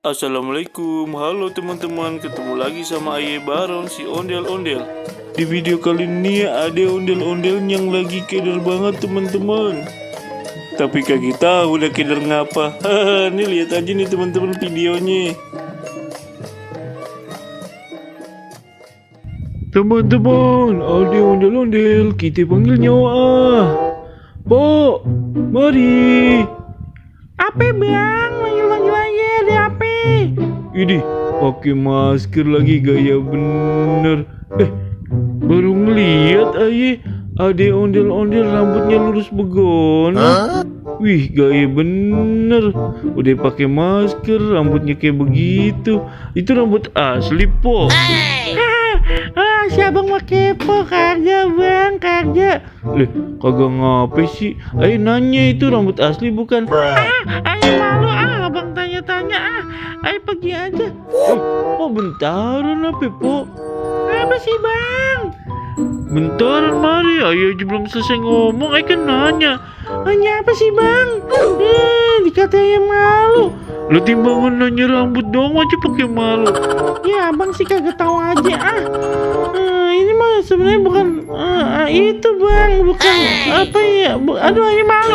Assalamualaikum, halo teman-teman, ketemu lagi sama Aye Baron si ondel-ondel. Di video kali ini ada ondel-ondel yang lagi keder banget teman-teman. Tapi kagak tahu udah keder ngapa. Nih lihat aja nih teman-teman videonya. Teman-teman, ada ondel-ondel, kita panggil nyawa. Po, mari. Apa bang? Manggil-manggil aja, ada apa? Ini pakai masker lagi gaya bener. Baru ngeliat aja ada ondel-ondel rambutnya lurus begon. Wih, gaya bener. Udah pakai masker, rambutnya kayak begitu. Itu rambut asli, Po. Si abang mau kepo kagak bang, kagak. Kagak ngapain sih? Ayo nanya itu rambut asli bukan? Ayo malu abang tanya-tanya ayo pergi aja. Po bentaran apa, Po? Apa sih bang? Bentaran mari, ayo aja belum selesai ngomong, ayo kan nanya. Nanya apa sih bang? Dikatanya malu. Lu timbangan nanya rambut doang aja pakai malu. Ya abang sih kagak tahu aja ini mah sebenarnya bukan itu bang, bukan apa ya? Aduh ini malu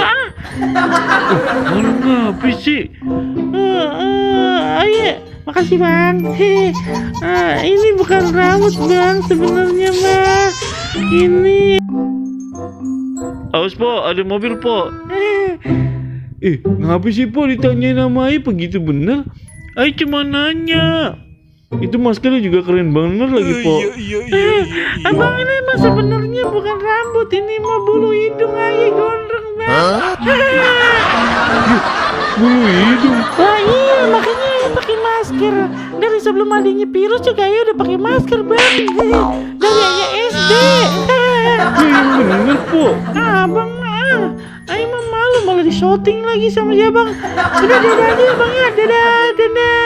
Malu ngapa sih? Ayo, makasih bang. Ini bukan rambut bang sebenarnya mah. Ini. Awas Po, ada mobil Po. Ngapa sih Po ditanyain nama Ayo begitu bener? Ayo cuma nanya. Itu maskernya juga keren bener lagi Po. Abang ini mah sebenarnya bukan rambut, ini mah bulu hidung aja gondrong bang. Bulu hidung. Iya makanya pakai masker. Dari sebelum adanya virus juga ya udah pakai masker bang. Dari ayah SD. Yang bener Po. Abang Ayo mah malu malah di shooting lagi sama dia bang. Udah dadah aja bang ya, dadah.